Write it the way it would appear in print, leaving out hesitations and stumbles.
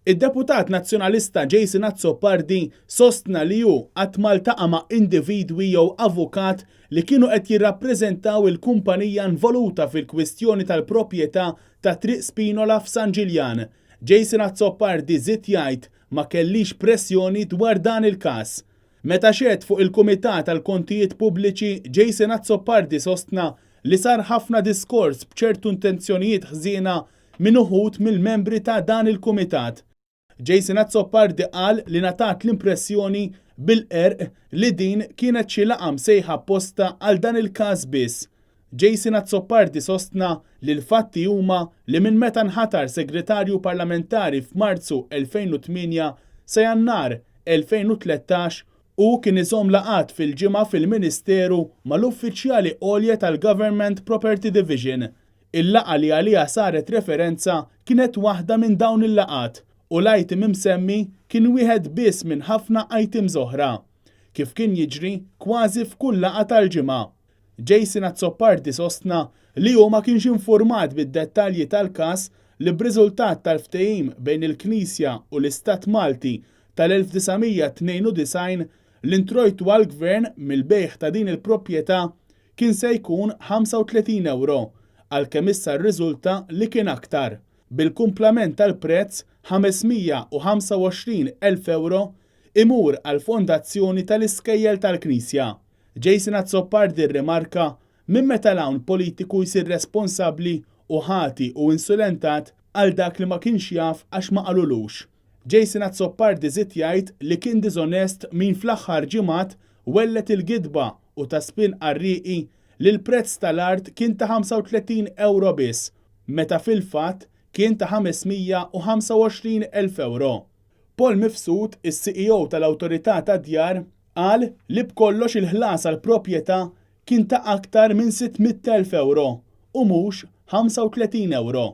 Id-deputat Nazzjonalista Jason Azzopardi sostna li hu qatt ma ltaqa' ma' individwi jew avukat li kienu qed jirrappreżentaw il-kumpanija involuta fil-kwistjoni tal-proprjetà ta' Triq Spinola f'San Ġiljan. Jason Azzopardi żied jgħid ma kellix pressjoni dwar dan il-każ. Meta xehed fuq il-Kumitat għall-Kontijiet Pubbliċi, Jason Azzopardi sostna li sar ħafna diskors b'ċertu intenzjonijiet ħżiena minn uħud mill-membri ta' dan il-kumitat. Jason Azzopardi qal li ngħatat l-impressjoni bil-qerq li din kienet xi laqgħa msejħa apposta għal dan il-każ biss. Jason Azzopardi sostna li l-fatti huma li minn meta nħatar Segretarju Parlamentari f'Marzu 2008 sa Jannar 2013 hu kien iżomm laqgħat fil-ġimgħa fil-Ministeru mal-uffiċjali għolja tal-Government Property Division. Il-laqgħa li għaliha saret referenza kienet waħda minn dawn il-laqgħat u l-item imsemmi kien wieħed biss minn ħafna items oħra, kif kien jiġri kważi f'kull laqgħa tal-ġimgħa. Jason Azzopardi sostna li hu ma kienx infurmat bid-dettalji tal-każ li b'riżultat tal-ftehim bejn il-Knisja u l-Istat Malti tal-1992 l-introjtu għall-Gvern mill-bejgħ ta' din il-proprjetà kien se jkun 35 ewro, għalkemm issa rriżulta li kien aktar, bil-kumplament tal-prezz, 525 elf ewro, imur għall-fondazzjoni tal-iskejjel tal-Knisja. Jason Azzopardi rrimarka minn meta 'l hawn politiku jsir responsabbli u ħati u insulentat għal dak li ma kienx jaf għax ma qalulux. Jason Azzopardi żied jgħid li kien diżonest min fl-aħħar ġimgħat welled il-gidba u ta spin qarrieqi li l-prezz tal-art kien ta' 35 ewro biss meta fil-fatt kien ta' 525 elf ewro. Paul Mifsud, is-CEO tal-Awtorità tad-Djar, Qal li b'kollox il-ħlas għall-proprjetà kien ta' aktar minn 600,000 ewro u mhux 35 ewro.